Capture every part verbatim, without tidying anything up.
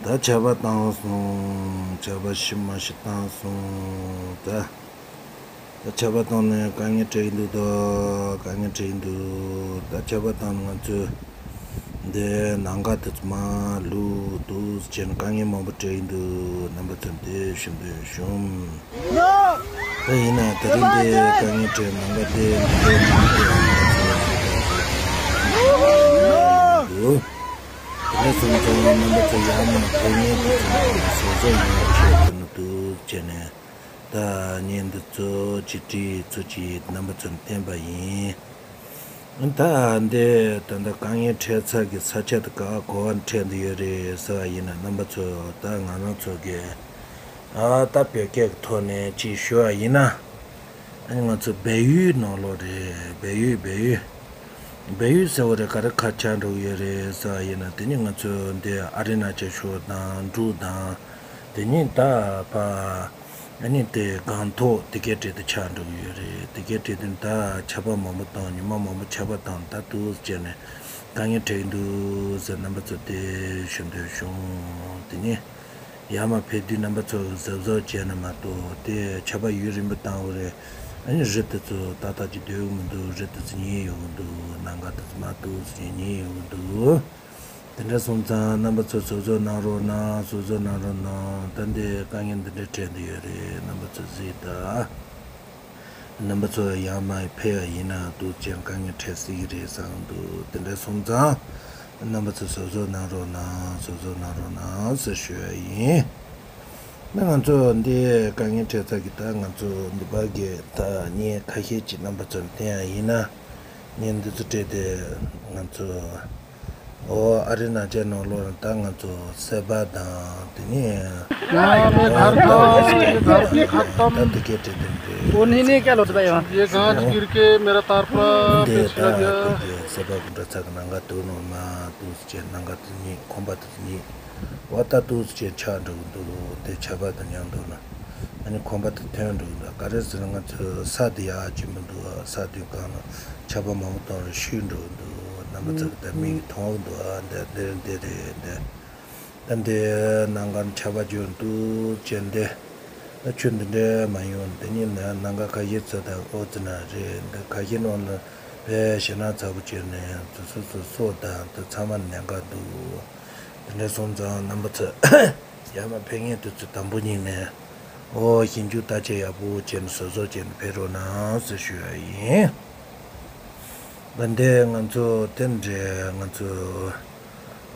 ད་ཆར་པ་བཏང་སོང་། ཆར་པ་ཤི་མ་ཤི་བཏང་སོང་། ད་ད་ཆར་པ་བཏང་ནས་དཀའ་ངལ་འཕྲད་ཀྱི་འདུག་ད་དཀའ་ངལ་འཕྲད་ཀྱི་འདུག་ད་ཆར་པ་བཏང་ནས་ང་ཚོས་འདི་ནང་ག་དེ་ཚོ་མ་ལུག་འདུག་ཟེར་ནས་དཀའ་ངལ་མང་པོ་འཕྲད་ཀྱི་འདུག་རྣམ་པ་ཚོ་འདི་ཞུ་འདོད་བྱུང་། ད་ཡིན་ན་དེ་རིང་འདི་དཀའ་ངལ་འཕྲད་ནང་ག་དེ་འདི་ནང་ག་དེ་འདུག་དེ་ནས་སོང་ཙང་རྣམ་པ་ཚོ་ཡར་མར་ཕེབས་མཁན་དེ་ཚོ་བཟོ་བཟོ་ཡོང་བ་ཆེད་དུ་ནི་འདུག་བྱས་ནས། ད་བརྙན་འདི་ཚོ་ཅིག་བྲིས་ཚུལ་གྱིས་རྣམ་པ་ཚོར་བསྟན་པ་ཡིན། ད་འདི་ད་ལྟ་དཀའ་ངལ་འཕྲད་ས་གི་ས་ཆ་དེ་ག་ག་པར་འཕྲད་འདི་ཡོད་རེད་ཟེར་བ་ཡིན་ན། རྣམ་པ་ཚོ་ད་ང་རང་ཚོ་གི་ཨ་ད་བོད་སྐད་ཀྱི་ཐོག་ནས་ཅིག་ཞུ་བ་ཡིན་ན། ཨ་ནི་ང་ཚོ་སྦས་ཡུལ་ནང་ལོགས་རེད། སྦས་ཡུལ་སྦས་ཡུལ་སྦས་ཡུལ་ཟེར་བ་རེད། ག་རེ་ཁ་ཆགས་འགྲོ་གི་ཡོད་རེད་ཟེར་བ་ཡིན་ན། དེ་ནི་ང་ཚོ་འདི་ཨ་རི་ན་ཅ་ཤོ་དང་འབྲུག་དང་། དེ་ནི་ད་ཕ་ཨ་ནི་དེ་སྒང་ཐོག་དེ་གའི་གྲས་དེ་ཆགས་འགྲོ་གི་ཡོད་རེད། དེ་གའི་གྲས་དེ་ད་ཆར་པ་མང་པོ་དང་ཉི་མ་མང་པོ་ཆར་པ་དང་ད་འདུག་བྱས་ནས་དཀའ་ངལ་འཕྲད་ཀྱི་འདུག་ཟེར་རྣམ་པ་ཚོ་དེ་ཞུ་འདོད་བྱུང་། དེ་ནི་ཡར་མར་ཕེབས་དུས་རྣམ་པ་ཚོ་གཟབ་གཟབ་བྱས་ན་མ་གཏོགས། དེ་ཆར་པ་ཡུན་རིང་པོ་བཏང་བ་རེད། ཨ་ནི་རི་དེ་ཚོ་ཏག་ཏག་ཅིག་སྡོད་ཀྱི་མི་འདུག་རི་དེ་ཚོ་ཉིལ་ཡོང་གི་འདུག་ནང་ག་དེ་ཚོ་མ་གཏོགས་ཚོ་ཉིལ་ཡོང་གི་འདུག་དེ་འདྲ་སོང་ཙང་རྣམ་པ་ཚོ་གཟབ་གཟབ་གནང་རོགས་གནང་། གཟབ་གཟབ་གནང་རོགས་གནང་། ད་འདི་དཀའ་ངལ་འདི་འདྲ་འཕྲད་འདི་ཡོད་རེད། རྣམ་པ་ཚོ་གཟིགས་དང་། རྣམ་པ་ཚོ་ཡར་མར་ཕེབས་པ་ཡིན་ན་འདུག་ཅན་དཀའ་ངལ་འཕྲད་སྲིད་ཀྱི་རེད་བསམ་གྱི་འདུག་དེ་འདྲ་སོང་ཙང་རྣམ་པ་ཚོ་གཟབ་གཟབ་གནང་རོགས་གནང་། གཟབ་གཟབ་གནང་རོགས་གནང་ཟེར་ཞུ་ཡ་ཡིན། ད་ང་ཚོ་འདི་དཀའ་ངལ་འཕྲད་ས་གི་ད་ང་ཚོ་འདི་པ་གི་ད་བརྙན་ཁ་ཤས་ཅིག་རྣམ་པ་ཚོར་བསྟན་ཡ་ཡིན་ན། བརྙན་འདི་ཚོ་སྤྲད་དེ་ང་ཚོ་ཨོ་ཨ་རི་ན་ཅ་ནང་ལོགས་ད་ང་ཚོ་སེ་པ་དང་དེ་ནས་ཡང་མེད་ཁར་ད་ཁ་ཏམ་ད་དེ་གའི་སྤྲད་དེ་འདྲ། वो नहीं नहीं क्या लौटता है वहाँ? ये गांच गिर के मेरा तार पूरा འདི་पेच ད་ཁ गया। དེ་གའི་སེ་པ་གི་འདྲ་ཚ་གི་ནང་ག་དུ་ནོ་མ་དུ་ཅན་ནང་ག་དུ་ཉིད་ཁོམ་པ་དུ་ཉིད། འོ་ད་འདུག་སེ་བྱས་ཆགས་འགྲོ་གི་འདུག་དེ་ཆར་པ་དང་མཉམ་དུ་ན། ཨ་ནི་ཁོམ་པ་དེ་ཐོན་འགྲོ་གི་འདུག་ག་རེ་ཟེར་ན་ང་ཚོའི་ས་དེ་ཡག་ཅིག་མི་འདུག་ས་དེའི་སྒང་ལ་ཆར་པ་མང་པོ་བཏང་རུང་ཤུལ་འགྲོ་གི་འདུག་རྣམ་པ་ཚོ་གི་ད་མིག་གིས་མཐོང་གི་འདུག་ཨ་འདི་འདིར་འདི་རེད་འདི། ད་འདི་ནང་ག་ཆར་པ་འཇོག་འདུག་ཅེས་འདི། ད་ཆུ་འདི་འདྲ་མ་ཡོང་འདི་ཉིད་ནས་ནང་ག་ཁ་ཤས་ཚོ་དང་ཨོ་ཙི་ན་རེད། འདི་ཁ་ཤས་ནང་ལ་བས་ཞེ་ན་ཚ་པོ་བྱས་ནས་དུ་སོ་སོ་སོ་དང་དུ་ཚང་མ་ཉན་ག་འདུག་དེ་འདྲ་སོང་ཙང་རྣམ་པ་ཚོ་ཡར་མར་ཕེབས་མཁན་དེ་ཚོ་དང་པོ་ཉིད་ནས་ཨོ་ཞིབ་འཇུག་བརྟག་དཔྱད་ཡག་པོ་བྱས་ནས་བཟོ་བཟོ་བྱས་ནས་ཕེབས་རོགས་གནང་ཟེར་ཞུ་ཡ་ཡིན། ད་འདི་ང་ཚོ་དེ་འདྲའི་ང་ཚོ་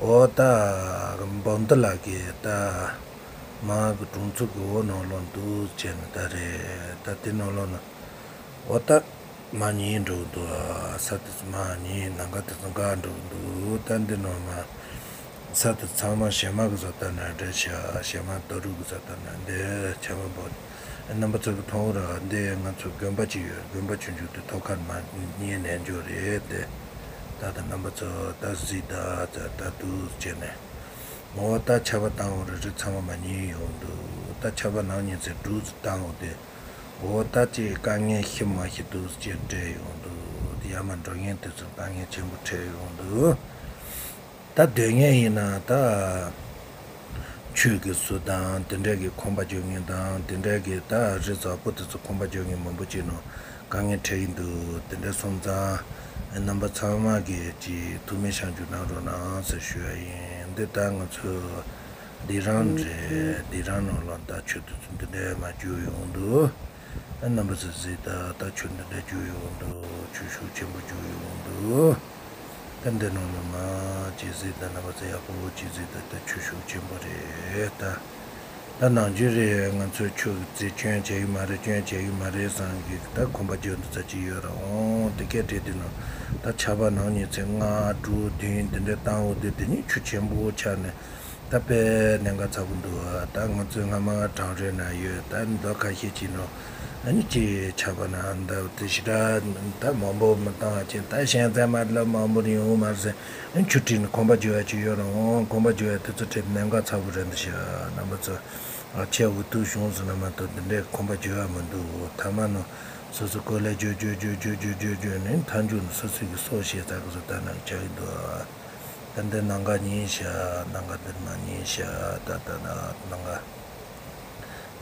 ཨོ་ད་འབོམ་ཏི་ལ་གི་ད་མ་གི་གྲོང་ཚོ་གི་འོ་ནང་ལོགས་འདུག་བྱས་ནས་ད་རེད། ད་དེ་ནང་ལོགས་ན་ཨོ་ད། མ་ཉིན་འགྲོ་འདུག་ས་དེ་ཚོ་མ་ཉིན་ནང་ག་དེ་ཚོ་འགའ་འགྲོ་འདུག་ད་འདི་ནང་མ་ས་དེ་ཚང་མ་བྱེ་མ་གི་བཟོ་ལྟ་ན་འདྲ་ཤག་བྱེ་མ་རྡོ་རུག་གི་བཟོ་ལྟ་ན་འདི་ཆ་མ་འབོར། རྣམ་པ་ཚོ་གི་མཐོང་ར་འདི་ང་ཚོ་དགོན་པ་ཅིག་ཡོད། དགོན་པ་ཆུང་ཆུང་དེ་ཐོག་ཁར་མ་ཉིན་ནས་འཇོག་རེད་དེ། ད་ད་རྣམ་པ་ཚོ་ད་གཟིགས་ད་ད་ད་འདུག་བྱས་ནས། ངོ་བོ་ད་ཆར་པ་བཏང་འོ་རེ་རེ་ཚང་མ་མ་ཉིན་ཡོང་འདུག་ད་ཆར་པ་ནང་ཉིན་ཚེ་འབྲུག་བཏང་འོ་དེ། འོ་ད་ཅིག་དཀའ་ངལ་ཤི་མ་ཤི་འདུག་ཅེས་འཕྲད་ཡོང་འདུག་དེ་ཡར་མར་འགྲོ་མཁན་དེ་ཚོར་དཀའ་ངལ་ཆེན་པོ་འཕྲད་ཡོང་འདུག་ད་སྡོད་མཁན་ཡིན་ན་ད་ཆོས་ཀྱི་ཟུར་དང་དེ་འདྲ་གི་ཁོམ་པ་རྒྱག་མཁན་དང་དེ་འདྲ་གི་ད་རི་གཟར་པོ་དེ་ཚོ་ཁོམ་པ་རྒྱག་མཁན་མང་པོ་ཅིག་ནང་དཀའ་ངལ་འཕྲད་ཀྱི་འདུག་དེ་འདྲ་སོང་ཙང་རྣམ་པ་ཚང་མ་གི་ཅིག་ཐུགས་སྨོན་ཤང་རྒྱུ་གནང་རོགས་གནང་ཟེར་ཞུ་ཡ་ཡིན། འདི་ལྟར་ང་ཚོས་འདི་རང་རེད། འདི་རང་ནང་ལ་ད་ཆུ་དེ་ཚོ་འདི་འདྲ་མ་རྒྱུག་ཡོང་འདུག་ཨ་རྣམ་པ་ཚོ་གཟིགས་ད། ད་ཆུ་འདི་འདྲ་རྒྱུག་ཡོང་འདུག་ཆུ་ཤུགས་ཆེན་པོ་རྒྱུག་ཡོང་འདུག་ད་འདི་ནང་ལ་མ་ཅིག་གཟིགས་ད། རྣམ་པ་ཚོ་ཡག་པོ་ཅིག་གཟིགས་ད། ད་ཆུ་ཤུགས་ཆེན་པོ་རེད་ད། ད་ནང་ཆུ་རེད། ང་ཚོས་ཆུ་རྩིས་སྐྱོན་བྱེད་ཀྱི་མ་རེད། སྐྱོན་བྱེད་ཀྱི་མ་རེད་བསམ་གི་ད་ཁོམ་པ་རྒྱག་འདི་ཚ་ཅིག་ཡོད་ར་འོང་། དེ་སྐད་བྲིས་དུས་ནང་ད་ཆར་པ་ནང་ཉིན་ཚེ་ལྔ་དྲུག་བདུན་འདི་འདྲ་བཏང་འོ་དེ་དེ་ནི་ཆུ་ཆེན་པོ་ཆགས་ནས་ད་དཔེ་གནད་འགག་ཚ་པོ་འདུག་ད་ང་ཚོའི་སྔ་མ་གྲང་རེད་ན་ཡོད། ད་མདོ་ཁ་ཤས་ཅིག་ནང་ཨ་ནི་ཅིག་ཆར་པ་ན་ད་དེ་ཞེ་དྲག་ད་མང་པོ་མི་བཏང་བ་ཅིག་ད་ཞན་ཚ་མ་ལ་མང་པོ་ཡོང་མ་རེད། ཆུ་ཁྲིད་ནས་ཁོམ་པ་རྒྱག་ཡ་ཅིག་ཡོད་རུང་། ཁོམ་པ་རྒྱག་ཡ་དེ་ཚོ་ཁྲིད་གནད་འགག་ཚ་པོ་རེད་འདི་ཤག་རྣམ་པ་ཚོ། ཨ་ཆེ་འུ་ཐུག་བྱུང་ཟེར་ན་མ་གཏོགས་འདི་འདྲའི་ཁོམ་པ་རྒྱག་ཡ་མི་འདུག་ཐ་མ་ནང་སོ་སོ་ཀོ་ལེ་རྒྱུག་རྒྱུག་རྒྱུག་རྒྱུག་རྒྱུག་རྒྱུག་རྒྱུག་ནས་མཐའ་མཇུག་ནས་སོ་སོ་གི་སྲོག་ཤེས་ཚ་གི་བཟོ་ལྟ་ན་ཆགས་ཀྱི་འདུག་ད་འདི་ནམ་མཁའ་ཉིན་ཤར། ནམ་མཁའ་འདི་མ་ཉིན་ཤར། ད་ད་ན་ནམ་མཁའ་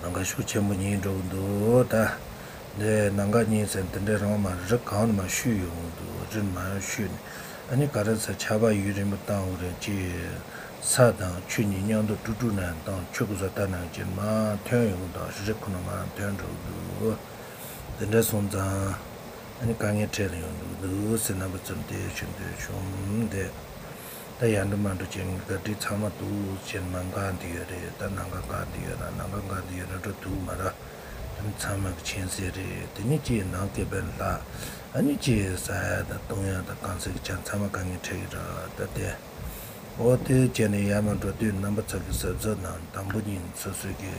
ནམ་མཁའ་ཤུགས་ཆེན་པོ་ཉིན་འགྲོ་གི་འདུག་ད་འདི་ནམ་མཁའ་ཉིན་ཟེར་འདི་འདྲའི་རང་མ་རི་གང་ནས་མ་ཤུད་ཡོང་གི་འདུག་རི་མ་ཤུད་ནས་ཨ་ནི་ག་རེ་ཟེར་ཆར་པ་ཡུན་རིང་པོ་བཏང་བ་རེད། ཅེས་ས་དང་ཆུ་གཉིས་མཉམ་དུ་དཀྲུག་དཀྲུག་ནས་བཏང་ཆུ་གི་བཟོ་ལྟ་ནང་བཞིན་མར་ཐོན་ཡོང་གི་འདུག་རི་ཁོ་ན་མར་ཐོན་འགྲོ་གི་འདུག་དེ་འདྲ་སོང་ཙང་ཨ་ནི་དཀའ་ངལ་འཕྲད་ཡོང་གི་འདུག་ཟེར་རྣམ་པ་ཚོར་འདི་ཞུ་འདོད་བྱུང་། འདི་ད་ཡར་འགྲོ་མར་འགྲོ་བྱས་ནས་ག་སྒྲིག་ཚང་མ་འདུག་ཟེར་མར་འགག་འདི་ཡོད་རེད། ད་ནང་འགག་འགག་འདི་ཡོད་ན་ནང་འགག་འགག་འདི་ཡོད་ན་འགྲོ་འདུག་མ་ར། དེ་ཚང་མ་གི་མཁྱེན་གསལ་རེད། དེ་ནས་ཅིག་ནང་སྐད་པན་ལྷག་ཨ་ནི་ཅིག་ཟ་ཡ་དང་བཏུང་ཡ་དང་གང་ཟེར་གྱི་ཆ་ཚང་མ་དཀའ་ངལ་འཕྲད་ཀྱི་རེད། ད་དེ་འོ་དེ་བྱས་ནས་ཡར་མར་འགྲོ་དུས་རྣམ་པ་ཚོ་གི་གཟབ་གཟབ་གནང་། དང་པོ་ཉིད་སོ་སོ་གི་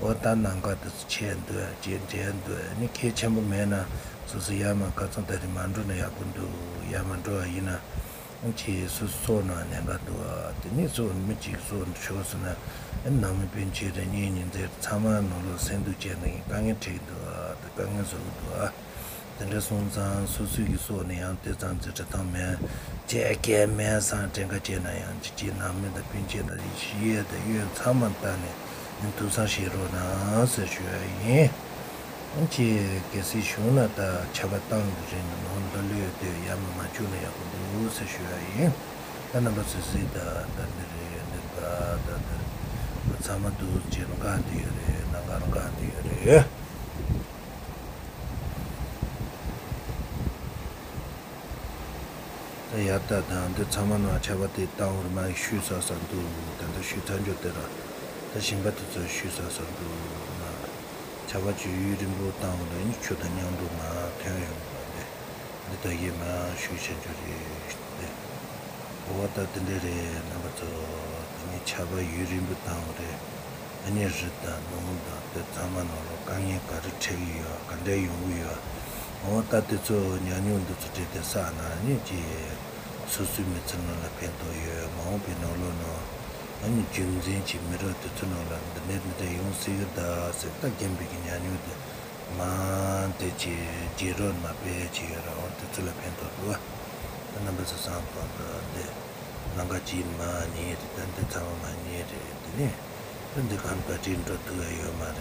འོ་ད་ནང་འགག་དེ་ཚོ་ཆད་འདུག་ཅེས་འདྲེན་འདུག་ནི་གལ་ཆེན་པོ་མེད་ན་སོ་སོ་ཡར་མར་ག་ཚོད་ད་རེས་མ་འགྲོ་ན་ཡག་པོ་འདུག་ཡར་མར་འགྲོ་བ་ཡིན་ན་ཅིག་སོ་སོ་སྲོག་ནང་ཉེན་ཁ་འདུག་དེ་ནས་སོ་མི་གཅིག་སོ་ཤོར་སོང་ན་ནང་མི་སྤུན་མཆེད་རེ་གཉེན་ཉེ་ཚན་ཚང་མ་ནང་ལོགས་སེམས་སྡུག་བྱས་ནས་དཀའ་ངལ་འཕྲད་ཀྱི་འདུག་དཀའ་ངལ་བཟོ་གི་འདུག་དེ་འདྲ་སོང་ཙང་སོ་སོའི་གི་སྲོག་ནི་ཡང་དེ་ཙམ་ཅིག་འབྲི་སྟངས་མེད། བྱས་སྐད་མེད་སང་དྲན་ཁ་བྱས་ན་ཡང་ཅི་ཅི་ནང་མི་དང་སྤུན་མཆེད་དང་གཡས་དང་གཡོན་ཚང་མ་ལྟ་ནས་ཐུགས་བསམ་བཞེས་རོགས་གནང་ཟེར་ཞུ་ཡ་ཡིན། ཅེས་གལ་སྲིད་བྱུང་ན་ད་ཆར་པ་བཏང་གི་རིང་ནང་ལ་ལུས་དེ་ཡར་མར་མ་བཅུག་ན་ཡག་པོ་འདུག་ཟེར་ཞུ་ཡ་ཡིན། ད་རྣམ་པ་ཚོས་གཟིགས་དང་ད་འདི་རེད། འདི་པ་ད་འདི་ཚང་མ་འདུག་ཅེས་འགག་འདི་ཡོད་རེད། ནང་འགག་འགག་འདི་ཡོད་རེད། ད་ཡར་ལྟ་དང་འདི་ཚང་མ་ནང་ཆར་པ་དེ་བཏང་བར་མ་ཤུད་ས་ས་འདུག་ད་ལྟ་ཤུད་ཚར་འཇོག་དེ་ར། ད་ཞིང་པ་དེ་ཚོ་ཤུད་ས་ས་འདུག་ན། ཆར་པ་ཅིག་ཡུན་རིང་པོ་བཏང་བ་ལ་ཡིན་ཆུ་དང་མཉམ་དུ་མ་ཐོན་ཡོང་བ་འདི། འདི་ད་ཡེ་མ་ཤུད་ཆ་འཇོག་རེད་འདི། འོ་ད་དེ་འདྲ་རེད། རྣམ་པ་ཚོ་དེ་ནས་ཆར་པ་ཡུན་རིང་པོ་བཏང་བ་རེད། ཨ་ནི་རི་དང་ལུང་དང་དེ་ཚང་མ་ནང་ལོགས་དཀའ་ངལ་ག་རེ་འཕྲད་ཀྱི་ཡོད། ག་འདྲ་ཡོང་གི་ཡོད། འོ་ད་དེ་ཚོ་ཉམས་མྱོང་འདི་ཚོ་བྲིས་ཏེ་བསགས་ན་ཨ་ནི་ཅི་སོ་སོའི་མི་ཚེ་ནང་ལ་ཕན་ཐོགས་ཡོད། མ་འོངས་པའི་ནང་ལོགས་ནང་ཨ་ནི་རྒྱུན་འཛིན་གྱི་མི་རབས་དེ་ཚོ་ནང་ལ་འདི་འདྲ་འདི་འདྲ་ཡོང་སྲིད་ཀྱི་ད་ཟེར་ད་རྒན་པའི་གི་ཉམས་མྱོང་དེ་མ་དེ་ཅི་རྗེས་རོགས་མ་དཔེ་ཅི་ཡོད་ར། འོ་དེ་ཚོ་ལ་ཕན་ཐོགས་འདུག་ཨ་རྣམ་པ་ཚོ་བསམ་གོང་དུ་འདི། ནམ་མཁའ་གཅིག་མ་ཉིན་རེད། ད་འདི་ཚང་མ་མ་ཉིན་རེད། དེ་ནས་ད་འདི་ཁམས་ཀ་ཏི་འགྲོ་ཐུབ་ཡ་ཡོད་མ་རེད།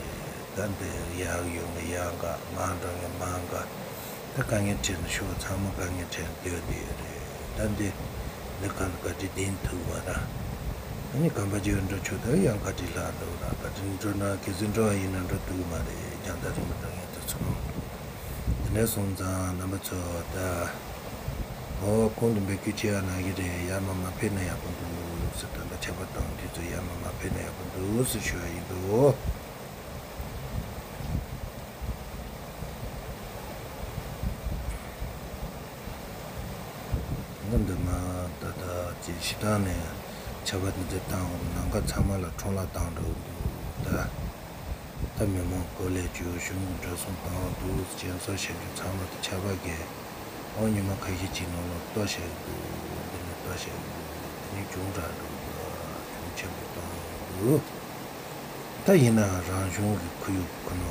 ད་འདི་ཡག་ཡོང་ངེ་ཡག་འགའ་མ་འགྲོ་ངེ་མ་འགའ། ད་དཀའ་ངལ་འཕྲད་ན་ཤོག་ཚང་མ་དཀའ་ངལ་འཕྲད་སྡོད་འདི་ཡོད་རེད། ད་འདི་འདི་ཁམས་ཀ་ཏི་བདེན་ཐུབ་བ་ར། ཨ་ནི་གམ་པ་ཇོ་འགྲོ་ཆོག་ད་ཡང་ཀ་ཏི་ལྷག་འགྲོ་ར། ཀ་ཏི་འགྲོ་ན་གལ་སྲིད་འགྲོ་བ་ཡིན་ན་འགྲོ་ཐུབ་མ་རེད། རྒྱང་ཐག་རིང་པོ་འགྲོ་ངེ་དུ་ཚོ། དེ་འདྲ་སོང་ཙང་རྣམ་པ་ཚོ་ད། འོ་གོང་དུ་འབོད་སྐུལ་བྱེད་ཡ་ན་གི་རེད། ཡར་མར་མ་ཕེབས་ན་ཡག་པོ་འདུག་ཟེར། ད་ལྟ་ཆར་པ་བཏང་དུས་ཚོད་ཡར་མར་མ་ཕེབས་ན་ཡག་པོ་འདུག་ཟེར་ཞུ་ཡ་ཡིན་འདུག་ང་འདི་མ་ད་ད་ཅེས་ཞེ་དྲག་ནས་ཆར་པ་འདི་འདྲ་བཏང་བ་ནམ་མཁའ་ཚང་མ་ལ་ཁྲོམ་ལ་བཏང་འགྲོ་གི་འདུག་ད། ད་མི་མང་སྐོར་ལས་བྱོས་གཞུང་གི་འགྲོ་སོང་བཏང་འདུག་ཅེས་སོགས་བྱ་རྒྱུ་ཚང་མ་དེ་ཆར་པ་གས་འོ་ཉི་མ་ཁ་ཤས་ཅིག་ནང་ལ་ལྟོ་བྱ་གི་འདུག་འདི་ནས་ལྟོ་བྱ་གི་འདུག་དེ་ནས་གྱོང་རག་འགྲོ་གི་འདུག་གྱོང་ཆེན་པོ་བཏང་འདུག་ད་ཡིན་ན་རང་གཞུང་གི་ཁོར་ཡུག་ཁོ་ན་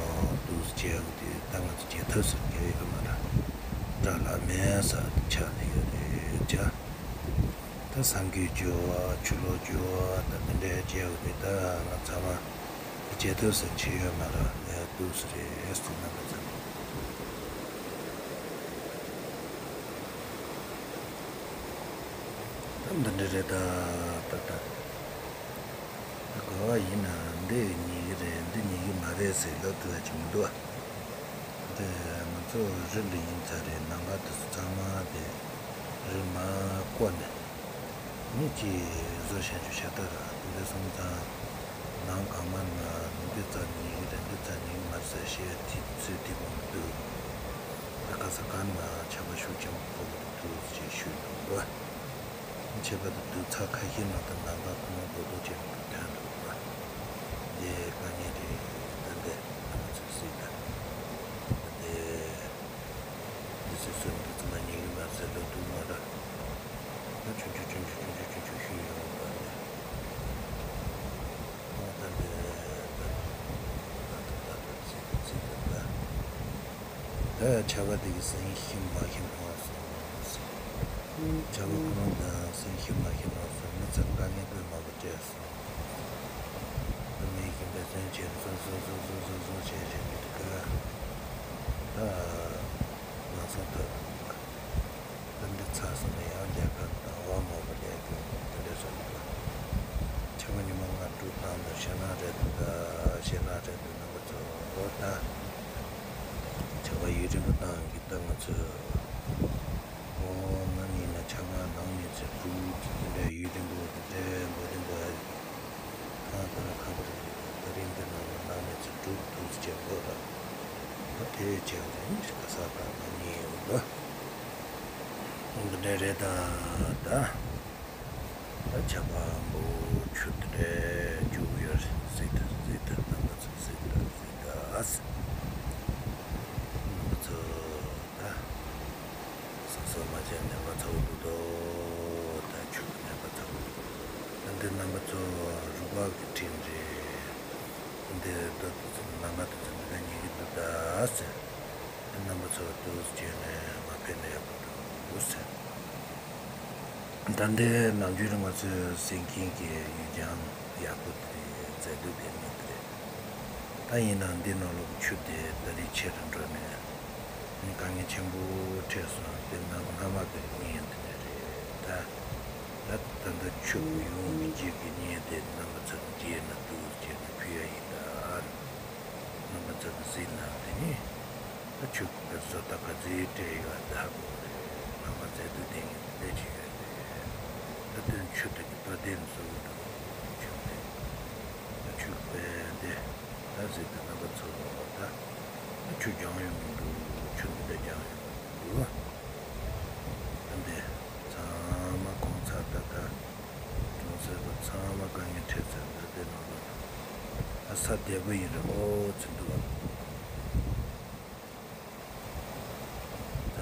འདུག་བྱས་གི་དེ་ད་ང་ཚོ་བྱེད་ཐབས་སུ་འགྱུར་ཡོད་མ་རེད། དགྲ་ལྷ་མེད་ས་དེ་ཆགས་ནས་ཡོད་རེད་བྱ། ད་སང་གི་ཇོ་བ་ཆུ་ལོག་ཇོ་བ་ད་དེ་འདྲའི་རྒྱལ་བ་དེ་ད་ང་ཚང་མ་རྒྱལ་ཐབས་སུ་ཆེ་ཡོད་མ་ར་ལས་དུས་སུ་རེད་ཟེར་ན་ད་ཚང་ད་འདི་འདྲ་རེད། ད་ད་ད་ད་ག་བ་ཡིན་ན་འདི་ཉིད་ཀྱི་རེད། འདི་ཉིད་ཀྱི་མ་རེད་ཟེར་ལབ་ཐུབ་ཡ་ཅིག་མི་འདུག་ཨ། དེ་ང་ཚོ་རི་ལ་ཡིན་ཚ་རེད། ནམ་མཁའ་དེ་ཚོ་ཚང་མ་དེ་རི་མ་བསྐོར་ནས་མི་གཅིག་བཟོ་བཞིན་དུ་ཤ་སྟག་ར། དེ་འདྲ་སོང་ཙང་ནང་གང་མ་ན་འདི་རྩ་ནི་རེད། འདི་རྩ་ནི་མ་རེད་ཟེར་བཤད་དེ་ཚོས་དེ་མོ་མི་འདུག་ད་ག་ས་གང་ན་ཆར་པ་ཤུགས་ཆེན་པོ་ཕོག་གི་འདུག་ཅེས་ཞུས་འདུག་ག་ཆར་པ་དེ་དུས་ཚ་ཁ་ཤས་ནང་དུ་ནམ་མཁའ་ཁོ་ན་རྡོག་རྡོག་ཅན་དུ་ཐོན་འདུག་ག་འདི་དཀའ་ངལ་རེད། ད་འདི་རྣམ་པ་ཚོས་གཟིགས་དང་། འདི་འདི་ཚོས་སོ་འདི་ཚོ་མ་ཉེས་ཀྱི་མ་ཚད་ལོ་དུ་མ་ར། ད་ཆུང་ཆུང་ཆུང་ཆུང་ཆུང་ཆུང་ཆུང་ཆུང་ཤོས་ཡོང་བ་འདི། ཨོ་ད་འདི་ད་ད་ད་ད་ད་ཚིག་ཚིག་ད་ད། ད་ཆར་པ་འདི་གི་སེང་ཤིང་མ་ཤིང་ཕོངས་སོང་ཟེར། བྱ་བ་ཁོ་རང་དང་སེམས་ཤེས་མ་ཤེས་མ་སོང་། མི་ཚང་དཀའ་ངལ་དཔེ་མང་པོ་སྤྲད་སོང་། ཨ་མའི་ཤིང་འབད་བརྩོན་བྱས་སོ་སོ་སོ་སོ་སོ་སོ་བྱས་བྱས་ནས་འདུག་ག། ད་ང་ཚོ་ཐོབ་འདུག་ག། ད་འདི་ཚར་སོང་ན་ཡང་ལས་ཀ་དང་བ་མང་པོ་ལས་དགོས་འདུག། དེ་འདྲ་སོང་འདུག་ག། ཆ་མ་ཉི་མ་ང་དྲུག་བཏང་འདུག། ཞེ་ན་རེད་འདུག་ད། ཞེ་ན་རེད་འདུག། རྣམ་པ་ཚོ་ད་བྱ་བ་ཡུན་རིང་པོ་བཏང་གི། ད་ང་ཚོས། ཨོ། ང་ཉིན་ན་ཆ་མ་ནང་ཉིན་ཚེ་དྲུག་ཅིག་དེ་འདྲ་ཡུན་རིང་པོ་དེ་འདྲའི་འགྲོ་རིང་པོ་ཡ་ཡིན། ཐང་ད་ལ་ཁ་པར་ད་རིང་འདི་ནང་ལ་ནང་ཉིན་ཚེ་དྲུག་དུས་ཆེན་པོ་ར། ད་དེ་བས་ཆེ་བ་ད་ཡིན་ག་ས་ག་ང་གཉིས་ཡོང་ག། འདི་འདྲ་རེད་ད་ད། ད་ཆ་པ་འབོ་ཆུ་དེ་འཇུག་ཡོད་སྲིད་ད་སྲིད་ད། རྣམ་པ་ཚོ་སྲིད་ད་སྲིད་ད་ཨ་སྲིད། རྣམ་པ་ཚོ་ད་སོ་སོ་མ་བྱས་ནས་ང་ཚོ་འདུག་དོ། ད་ཆུ་ནས་ང་ཚོ་ད་འདི་རྣམ་པ་ཚོ་རུ་བག་གི་ཁྲིམས་རེད། འདི་ད་དུ་ཚོ་ནང་ང་དུ་ཚོ་འདི་ལ་ཉེ་གི་འདུག་ད་ཨ་སྲིད། རྣམ་པ་ཚོ་དུས་རྒྱུན་ནས་མ་ཕེབས་ན་ཡག་པོ་འདུག་ཟེར། ད་ལྟའི་ནམ་རྒྱུན་ང་ཚོས་གཟིགས་མཁན་གྱི་ཡུལ་ལྗོངས་ཡག་པོ་དེ་རེད། མཛེས་སྡུག་ལྡན་མིན་དེ་རེད། ད་ཡིན་ནའང་འདི་ནང་ལོགས་ཀྱི་ཆུ་དེ་ད་རེས་ཆེ་རུ་འགྲོ་ནས་ནི་དཀའ་ངལ་ཆེན་པོ་འཕྲད་སོང་། དེ་ནང་སྔ་མ་གི་བརྙན་དེ་ནས་རེད་ད། ད་ད་ལྟ་ཆུ་ཡོང་མི་རྗེས་ཀྱི་བརྙན་དེ་རྣམ་པ་ཚོ་གི་རྗེས་ན་འདུག་ཟེར་ནས་ཕུལ་ཡ་ཡིན་ད། རྣམ་པ་ཚོ་གི་གཟིགས་གནང་དེ་ནི། ད་ཆུ་བོ་བཟོ་ལྟ་ག་ཚོད་སྤྲད་ཡོད་ད་ཧ་གོ་རེད། སྔ་མ་མཛེས་སྡུག་ལྡན་གྱི་ལས་བྱེད་ཡོད་རེད། ད་དོན་ཆུ་དེ་གི་ལྟོ་ལྡན་བཟོ་འདུག་ཆུ་དེ། ད་ཆུ་བོ་དེ་ད་གཟིགས་དེ་རྣམ་པ་ཚོ་ད། ད་ཆུ་རྒྱང་ཡོང་གི་འདུག། ཆུ་འདི་འདྲ་རྒྱང་ཡོང་གི་འདུག། ད་འདི་ཚང་མ་གོང་ཚར་ད་ད། གྲོང་གསེབ་པ་ཚང་མ་དཀའ་ངལ་འཕྲད་ཚར་འདུག། དེ་ནང་ལ་ཨ་ས་བདེ་པོ་ཡིན་རེད། ཨོ་ཚི་འདུག་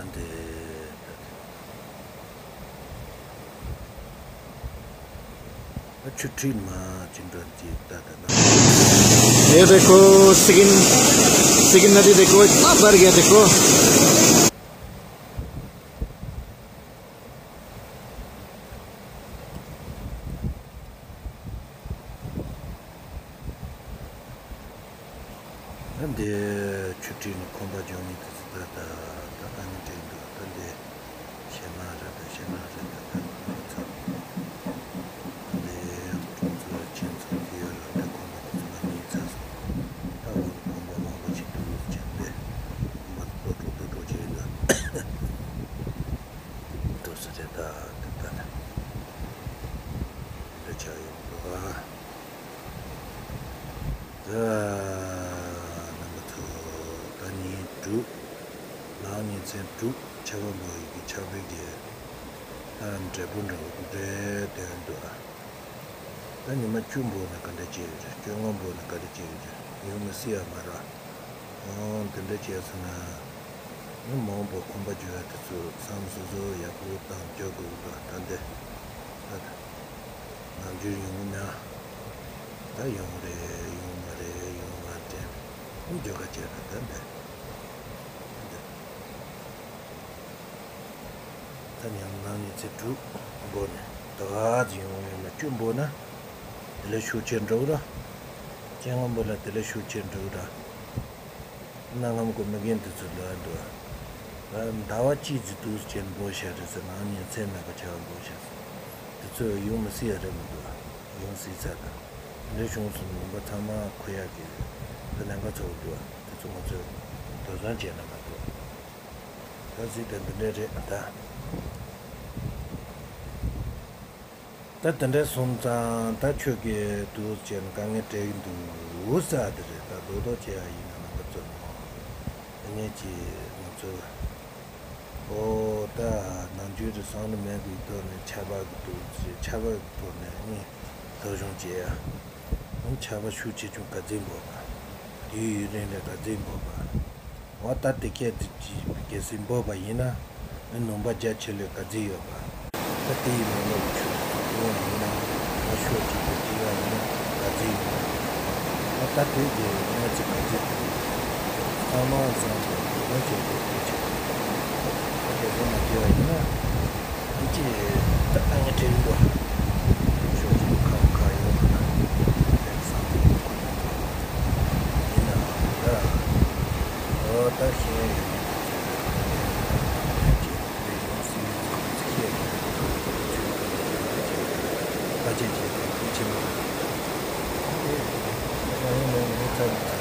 ཨ། ད་འདི་ད་འདི་ཨ་ཆུ་ཁྲིད་མ་ཅི་འགྲོ་ཅི་ད་ད་ན། ये देखो, सिगिन, सिगिन नदी देखो, इतना भर गया देखो। ད་འདི་ཆུ་ཁྲིད་ནས་ཁོམ་པ་སྦྱོང་མི་དེ་ཚོ་ད་ད་ད་དཀའ་ངལ་འཕྲད་འདུག། ད་འདི་ཞེ་ན་རེད་ད། ཞེ་ན་རེད་ད། ད་ང་ཚོ་ད་འདི་གྲོང་ཚོ་ཁྱིམ་ཚང་དེ་ཡོད་རེད། འདི་ཁོམ་པ་དེ་ཚོ་ང་གཉིས་ཚར་སོང་། ད་འོ་ན་ཁོམ་པ་མང་པོ་ཞིག་འདུག་ཟེར་ནས་ཁོམ་པ་ལྟོ་འགྲོ་ལྟོ་འགྲོ་བྱས་ཡོད་ད། འདུག་སེ་རེད་ད། དེ་ལྟ་ན་འདི་ཆགས་ཡོང་འདུག་ཨ། ད་རྣམ་པ་ཚོ་ད་ཉིན་དྲུག་ནང་ཉིན་མཚན་དྲུག་ཆར་པ་འབབ་ཡི་གི་ཆར་པའི་གི་ད་འབྲས་བུ་འདྲ་བོ་འདྲའི་དོན་འདུག་ཨ། ད་ཉི་མ་བཅུ་འབོ་ན་ག་འདྲ་བྱེད་ཡོད་རེད། བཅོ་ལྔ་འབོ་ན་ག་འདྲ་བྱེད་ཡོད་རེད། ཡོང་མི་སྲིད་ཡ་མ་རེད། ཨང་དེ་འདྲ་བྱས་སོང་ན། མི་མང་པོ་ཁོམ་པ་རྒྱུ་ཡ་དེ་ཚོ་བསམ་སོ་སོ་ཡག་པོ་བཏང་རྒྱུ་དགོས་ཀྱི་འདུག། ད་འདི་ད་ནམ་རྒྱུན་ཡོང་གི་མེད། ད་ཡོང་རེད་ཡོང་མ་རེད་ཡོང་མ་དྲན་ནས་རྒྱུ་ག་བྱས་ན་ད་འདི་ད་འདི། ད་ཉམས་སྣང་ཉི་ཚེ་དྲུག་འབོར་ནས་ད་ག་ཙམ་ཡོང་ཡོད་ན་བཅུ་འབོར་ན་དེ་ལས་ཤུགས་ཆེར་འགྲོ་གི་ར། སྤྱན་སྔ་འབོར་ལ་དེ་ལས་ཤུགས་ཆེར་འགྲོ་གི་ར། གནའ་སྔ་མོ་གི་མི་རྒན་དེ་ཚོ་ལ་འདུག་ཨ། ཟླ་བ་གཅིག་ཙམ་འདུག་ཅན་འབོར་ཤ་རེད་ཟེར་ནའང་ཉིན་མཚན་ན་ག་ཆ་བ་འབོར་ཤ་ཟེར། དེ་ཚོ་ཡོང་མི་སྲིད་ཡ་རེད་མི་འདུག་ཨ། ཡོང་སྲིད་ས་དང་། དེ་འདྲ་བྱུང་སོང་ལུང་པ་ཚང་མ་ཁོ་ཡག་གི་ད་ལན་ཁ་ཚ་བོ་འདུག་ཨ། དེ་ཚོ་ང་ཚོས་དོ་སྣང་བྱས་ན་མ་གཏོགས། ད་གཟིགས་དང་འདི་འདྲ་རེད་ད། ད་དེ་འདྲ་སོང་ཙང་ད་ཁྱོད་ཀྱིས་འདུག་ཅེས་དཀའ་ངལ་འཕྲད་ཀྱི་འདུག་ཟེར་དེ་རེད། ད་རྡོག་རྡོག་བྱས་ཡ་ཡིན་ན་རྣམ་པ་ཚོ་ནོ། ཨ་ནེ་ཅི་ང་ཚོ་ཨོ་ད་ནམ་རྒྱུན་རེ་སང་ནི་མེད་པའི་ཐོག་ནས་ཆར་པ་གི་འདུག་ཅེས་ཆར་པ་གི་ཐོག་ནས་ཨ་ནི་སློབ་སྦྱོང་བྱེད་ཡ། ཨ་ནི་ཆར་པ་ཤུགས་ཆེ་ཆུང་ག་ཚོད་འབབ་པ། དུས་ཡུན་རིང་ལ་ག་ཚོད་འབབ་པ། འོ་ད་དེ་སྐད་དུ་ཅིག་གལ་སྲིད་འབབ་པ་ཡིན་ན་ནི་ནུས་པ་རྒྱ་ཆེ་ལོས་ག་ཚོད་ཡོད་པ། ད་དེ་ཡི་མེ་ལོང་གི་ཆུ་ཚོད་བཏུང་བ་ཡིན་ན་ད་ཤོག་ཅིག་ཏུ་བྲིས་པ་ཡིན་ན་ག་ཚོད་ཡོད་པ། འོ་ད་དེ་གི་གནས་ཚུལ་ག་ཚོད་འདུག། ཚང་མ་ཚང་མ་དོ་སྣང་བྱས་ཏེ་དེ་བྱེད་པ་རེད། ད་དོ་སྣང་མ་བྱས་པ་ཡིན་ན་ནི་ ཅེས་ད་ལྟ་ངས་དྲན་འདུག་ཤོག་ཅིག་ཁ་ཁ་ཡོད་ན་ལེགས་བསམ་ཁོ་ན་ཡིན་ན་ད་འོ་ད་གཞན་ཡོད་ན་ཅེས་ལས་ཡོང་སྲིད་ཚང་ཚིག་ཤེས་ད་ཅེས་ཅེས་ད་ཅེས་ཅེས་ད་ཅེས་ཅེས་ད་ཅེས་ཅེས་ད་ཅེས་ཅེས་ད་ཅེས་ད་ཅེས་ད་ཅེས།